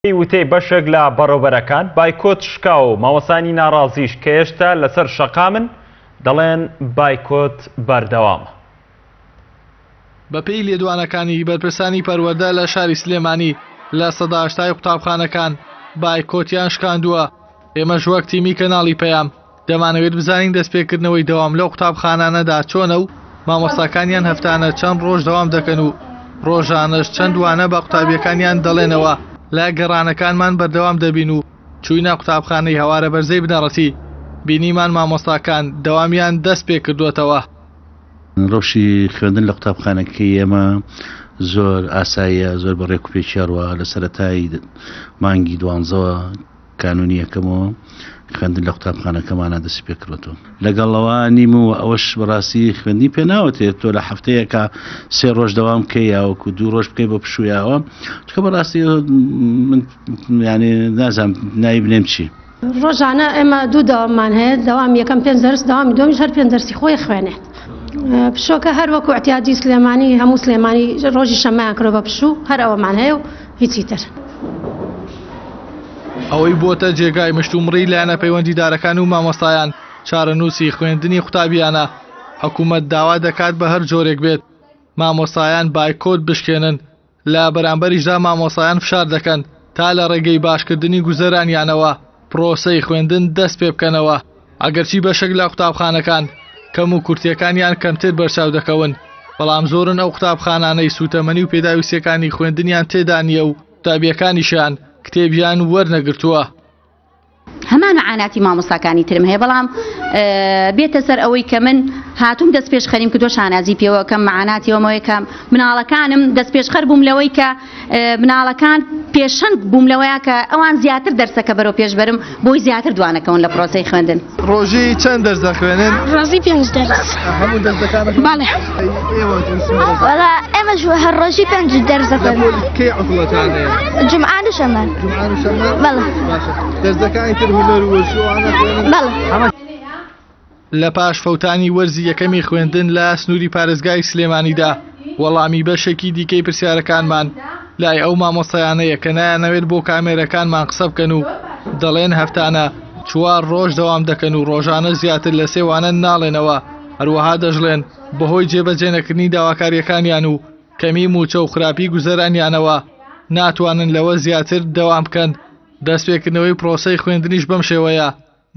بەپێی وتەی بەشێک لە بەڕێوبەرەکان، بایکۆت شکاوە و مامۆستایانی ناڕازیش کە هێشتا لەسەر شەقامن، دەڵێن بایکۆت بەردەوامە. بەپێی لێدوانەکانی بەرپرسانی پەروەردە لە شاری سلێمانی، لە هەشتای قوتابخانەکان بایکۆتیان شکاندووە، ئێمەش وەک تیمی کەناڵی پەیام دەمانەوێت بزانین دەستپێکردنەوەی دەوام لەو قوتابخانانەدا چۆنە و مامۆستاکانیان هەفتانە چەند ڕۆژ دەوام دەکەن و ڕۆژانەش چەند وانە بە قوتابیەکانیان دەڵێنەوە. لە گەڕانەکانمان بەردەوام دەبین و چووینە قوتابخانەی هەوارە بەرزەی بنەڕەتی، بینیمان مامۆستاکان دەوامیان دەست پێکردووەتەوە. ڕەوشی خوێندن لە قوتابخانەکەی ئێمە زۆر ئاساییە، زۆر بە ڕێکوپێکی ئەڕوا. لە سەرەتای مانگی دوانزەوە کانوونی یەکەمەوە خوێندن لە قوتابخانەکەمانە دەستی پێکردوەتەوە. لەگەڵ ئەوە نیم و ئەوەش بەڕاستی خوێندنی پێ ناوترێت تۆ لە هەفتەیەکا سێ ڕۆژ دەوام بکەی یا وەکو دوو ڕۆژ بکەی بۆ پشوویاوە چونکە بەڕاستی من یعنی نازانم ناوی بنێم چی. ڕۆژانە ئێمە دوو دەواممان هەیە، دەوامی یەکەم پێنج دەرس، دەوامی دووەمیش هەر پێنج دەرسی خۆی خوێنێت. پشووەکە هەر وەکو ئیعتیادی سلێمانی هەموو سلێمانی ڕۆژی شەممەیان کردووە بە پشوو، هەر ئەوەمان هەیە و هیچی تر. ئەوەی بۆتە جێگای مشتومڕی لایەنە پەیوەندیدارەکان و مامۆستایان، چارەنووسی خوێندنی قوتابیانە، حکومەت داوا دەکات بە هەر جۆرێک بێت مامۆستایان بایکۆت بشکێنن، لە بەرامبەریشدا مامۆستایان فشار دەکەن تا لە ڕێگەی باشکردنی گوزەرانیانەوە پرۆسەی خوێندن دەست پێبکەنەوە، ئەگەرچی بەشێک لە قوتابخانەکان کەم و کورتیەکانیان کەمتر بەرچاو دەکەون، بەڵام زۆرن ئەو قوتابخانانەی سوتەمەنی و پێداویستیەکانی خوێندنیان تێدا نییە و قوتابیەکانیشیان کتێبیان وەرنەگرتووە. هەمان معاناتی مامۆستاکانی ترم هەیە بەڵام بێتە سەر ئەوەی کە من هاتووم دەست پێشخەریم کردووە شانازی پێوەکەم معاناتی ئەوەمەوەی کە مناڵەکانم دەست پێشخەر بووم لەوەی کە مناڵەکان پێشەنگ بووم لەوەیە کە ئەوان زیاتر دەرسەکە بەرەو پێش بەرم بۆی زیاتر دوانەکەون لە پرۆسەی خوێندن. ڕۆژی چەند دەرس دەخوێنن؟ ڕۆژی پێنج دەرس. هەموو دەرسەکان؟ بەڵێ. ئێوە وەڵا ئێمەش هەر ڕۆژی پێنج دەرس دەخوێنین. کەی عوتڵەتان هەیە؟ جومعان و شەممان. جومعان و شەممان؟ بەڵێ. باشە دەرسەکانی تر هونەر و وەرزش و ئەوانە خوێنن؟ بەڵێ. لە پاش فەوتانی وەرزی یەکەمی خوێندن لە سنووری پارێزگای سلێمانیدا، وەڵامی بەشێکی دیکەی پرسیارەکانمان لای ئەو مامۆستایانەیە کە نایانەوێت بۆ کامێرەکانمان قسە بکەن و دەڵێن هەفتانە چوار ڕۆژ دەوام دەکەن و ڕۆژانە زیاتر لە سێ وانە ناڵێنەوە، هەروەها دەشڵێن بەهۆی جێبەجێنەکردنی داواکارییەکانیان و کەمی مووچە و خراپی گوزەرانیانەوە ناتوانن لەوە زیاتر دەوام بکەن، دەستپێکردنەوەی پرۆسەی خوێندنیش بەم شێوەیە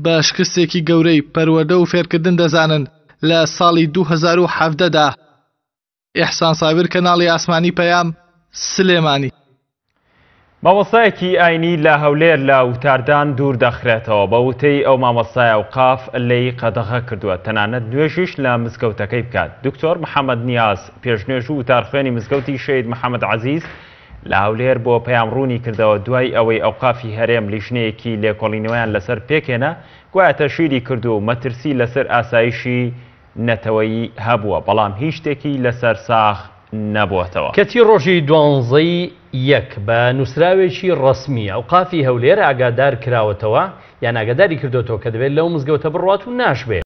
بە شکستێکی گەورەی پەروەردە و فێرکردن دەزانن لە ساڵی 2017 دا. ئیحسان سابیر کەناڵی ئاسمانی پەیام، سلێمانی. مامۆستایەکی ئاینی لە هەولێر لە وتاردان دوور دەخرێتەوە، بە وتەی ئەو مامۆستایە ئەوقاف لێی قەدەغە کردووە تەنانەت نوێژیش لە مزگەوتەکەی بکات. دکتۆر محەمەد نیاز پێشنوێژ و وتارخوێنی مزگەوتی شەهید محەمەد عەزیز لە هەولێر بۆ پەیام ڕوونی کردەوە دوای ئەوەی ئەوقافی هەرێم لیژنەیەکی لێکۆڵینەوەیان لەسەر پێکهێنا گوایە تەشهیری کرد و مەترسی لەسەر ئاسایشی نەتەوەیی هەبووە، بەڵام هیچ شتێکی لەسەر ساغ نەبووەتەوە. کەچی ڕۆژی دوانزەی یەک بە نووسراوێکی ڕەسمی ئەوقافی هەولێر ئاگادار کراوەتەوە یان ئاگاداری کردۆتەوە کە دەبێت لەو مزگەوتە بڕوات و ناشبێ.